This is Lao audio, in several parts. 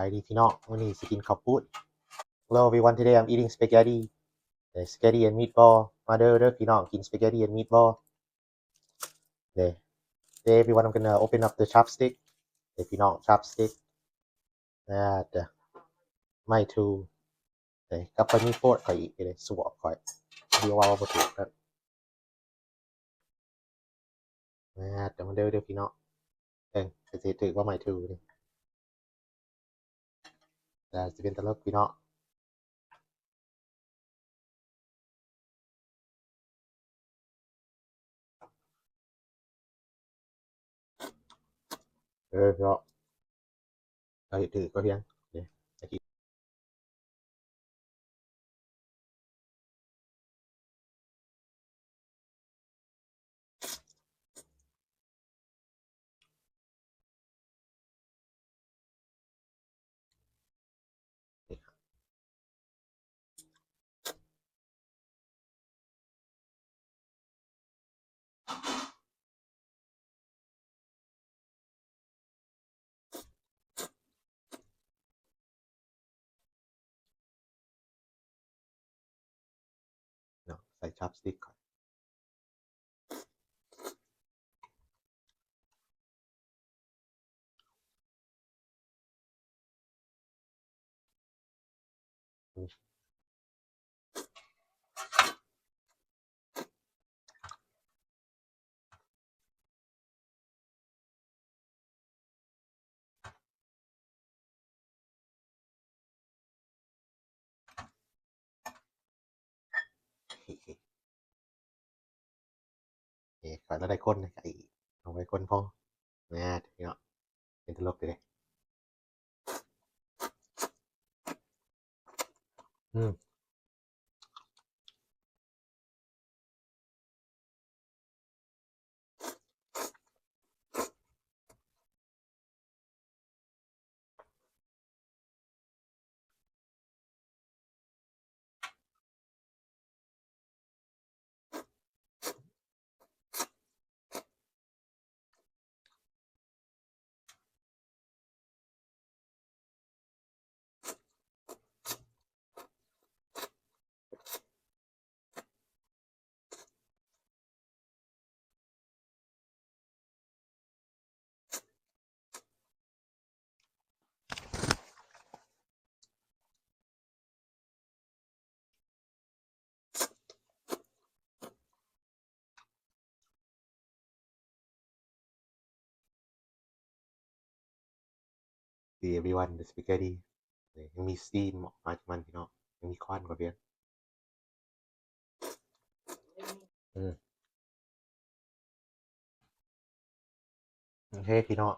ບາຍດີພີ່ນ້ອງ ມື້ນີ້ຊິກິນເຂົ້າປຸ້ນ. Hello everyone, today I'm eating spaghetti. ເອີ spaghetti and meatball. ມາເດີ ເດີພີ່ນ້ອງ ກິນ spaghetti and meatball. ເດ້ Today everyone, I'm gonna open up the chopstick. ເດ້ພີ່ນ້ອງ chopstick. ອາ ເດີ my two. ເດ້ ກັບຂ້ອຍມີ fork ຂ້ອຍອີກເດ້ ສວກຂ້ອຍ ດຽວເວົ້າບໍ່ຖືກນະ. ອາ ເດີ ມາເດີ ເດີພີ່ນ້ອງ ເບິ່ງຊິຖືກບໍ່ my two ນີ້ ແຕ່ຊິເປັນຕະຫຼົກພີ່ນ້ອງ. ເອີ ເນາະ ໄດ້ຖືກກໍພຽງ ນີ້ ຕະກີ້ ເນາະ ໃສ່ chopstick ກ່ອນ. ເອີ ຂ້ອຍລະໄດ້ຄົນ ໄອ້ ເອົາໄວ້ຄົນພໍ ແນ່ ເນາະ ເປັນຕະຫຼົກເດ້. ອືມ See everyone, the spaghetti ຍັງມີສະຕີມອອກມາຈາກມັນພີ່ນ້ອງ ຍັງມີຄວັນກວ່າເພຍ. ອືມ ໂອເຄພີ່ນ້ອງ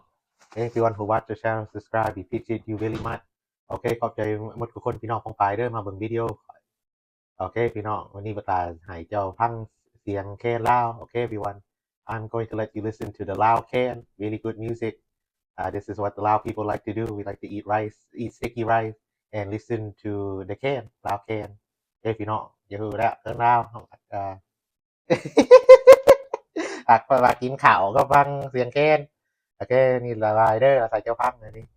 Everyone who watch the channel, subscribe, we appreciate you very much. ໂອເຄ ຂອບໃຈໝົດທຸກຄົນພີ່ນ້ອງປ້ອງປາຍເດີ ມາເບິ່ງວິດີໂອ. ໂອເຄພີ່ນ້ອງ ວັນນີ້ປາຕາໃຫ້ເຈົ້າຟັງສຽງແຄນລາວ. ໂອເຄ everyone, I'm going to let you listen to the Lao can, really good music. Uh, this is what the Lao people like to do. We like to eat rice, eat sticky rice and listen to the can, Lao can. ໂອເຄພີ່ນ້ອງ ຢາກຮູ້ແລ້ວເຄື່ອງລາວ ເອີ ຫາກຂ້ອຍວ່າກິນເຂົ້າກໍຟັງສຽງແຄນ. ໂອເຄ ນີ້ລະບາຍເດີ ອາໄສເຈົ້າຟັງອັນນີ້.